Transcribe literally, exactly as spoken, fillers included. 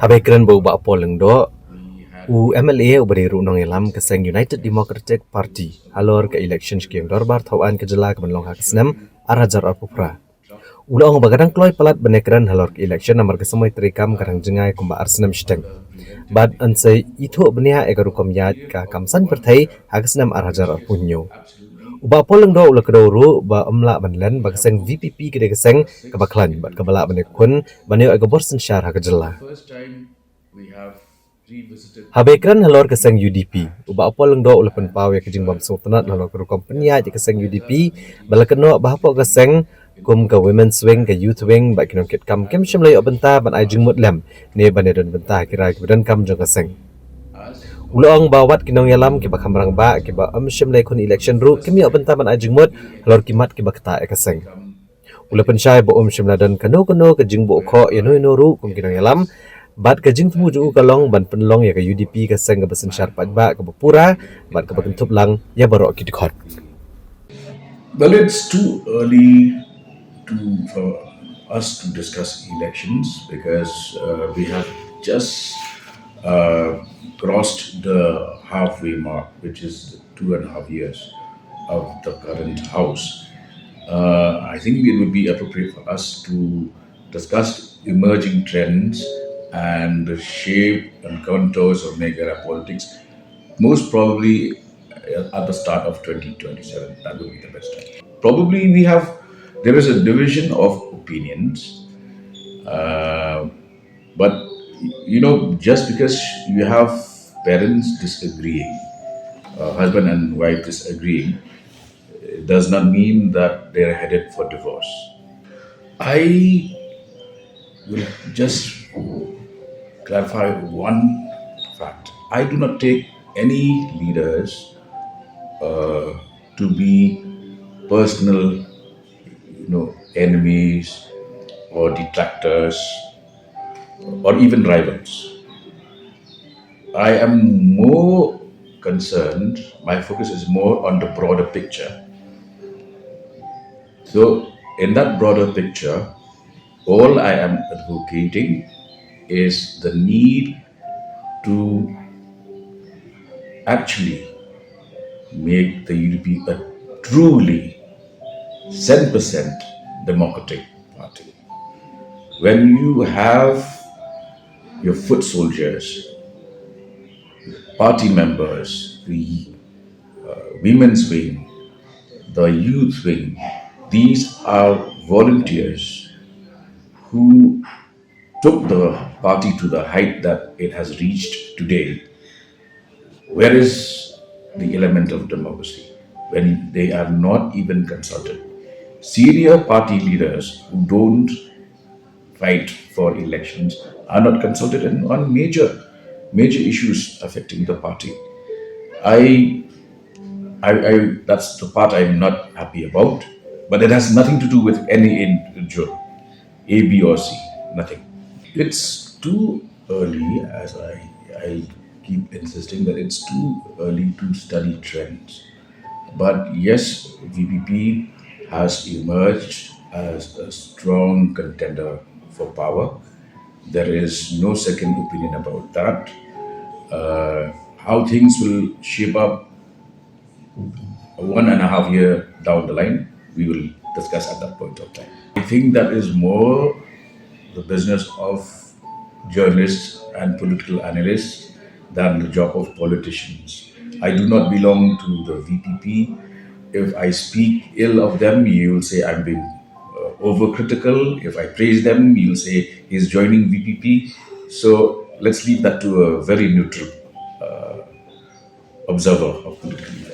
Haba kren bad u Bah Paul Lyngdoh, u M L A uba dei ruh u nongïalam ka seng United Democratic Party halor ka election sha ka ïing dorbar thaw aiñ ka jylla ka ban long ha ka snem ar hajar arphew phra. U la ong ba ka dang kloi palat ban ïakren halor ka election namar ka samoi treikam ka dang jngai kumba ar snem shiteng. Bad yn sa ithuh bniah ïa ka rukom ïaid ka kam saiñ pyrthei ha ka snem ar hajar arphew hynñiew. U Bah Paul Lyngdoh u la kdew ruh ba ym lah ban len ba ka seng V P P ka dei ka seng kaba khlaiñ bad kaba lah ban ïakhun ban ïoh ïa ka bor synshar ha ka jylla. Haba kren halor ka seng U D P, u Bah Paul Lyngdoh u la pynpaw ïa ka jingbym sngewtynnad halor ka rukom pynïaid ïa ka seng U D P, ba la kynnoh ba hapoh ka seng kum ka women's wing, ka youth wing bad ki nongkitkam kim shym la ïoh bynta ban ai jingmut lem ne ban ïadon bynta ha ki rai kiba donkam jong ka seng. U la ong ba wat ki nongïalam kiba kham rangbah kiba ym shym la ïakhun election ruh kim ïoh bynta ban ai jingmut halor ki mat kiba ktah ïa ka seng. U la pynshai ba um shym la don kano kano ka jingbuh khoh ïano ïano ruh kum ki nongïalam bad ka jingthmu jong u ka long ban pynlong ïa ka U D P ka seng kaba synshar paidbah kaba pura bad kaba kynthup lang ïa baroh ki dkhot. Well, it's too early to for us to discuss elections because uh, we have just uh, crossed the halfway mark, which is two and a half years of the current House. Uh, I think it would be appropriate for us to discuss emerging trends and the shape and contours of Meghalaya politics, most probably uh, at the start of twenty twenty-seven. That would be the best time. Probably we have, there is a division of opinions, uh, but you know, just because you have parents disagreeing, uh, husband and wife disagreeing, does not mean that they are headed for divorce. I will just clarify one fact. I do not take any leaders uh, to be personal, you know, enemies or detractors or even rivals. I am more concerned, my focus is more on the broader picture. So, in that broader picture, all I am advocating is the need to actually make the U D P a truly cent percent democratic party. When you have your foot soldiers, party members, the uh, women's wing, the youth wing, these are volunteers who took the party to the height that it has reached today. Where is the element of democracy when they are not even consulted? Senior party leaders who don't fight for elections are not consulted in, on major, major issues affecting the party. I, I, I, that's the part I'm not happy about, but it has nothing to do with any individual, A, B, or C, nothing. It's too early, as I, I keep insisting that it's too early to study trends. But yes, V P P has emerged as a strong contender for power. There is no second opinion about that. Uh, how things will shape up one and a half year down the line, we will discuss at that point of time. I think that is more the business of journalists and political analysts than the job of politicians. I do not belong to the V P P. If I speak ill of them, you will say I'm being uh, overcritical. If I praise them, you'll say he's joining V P P. So let's leave that to a very neutral uh, observer of political events.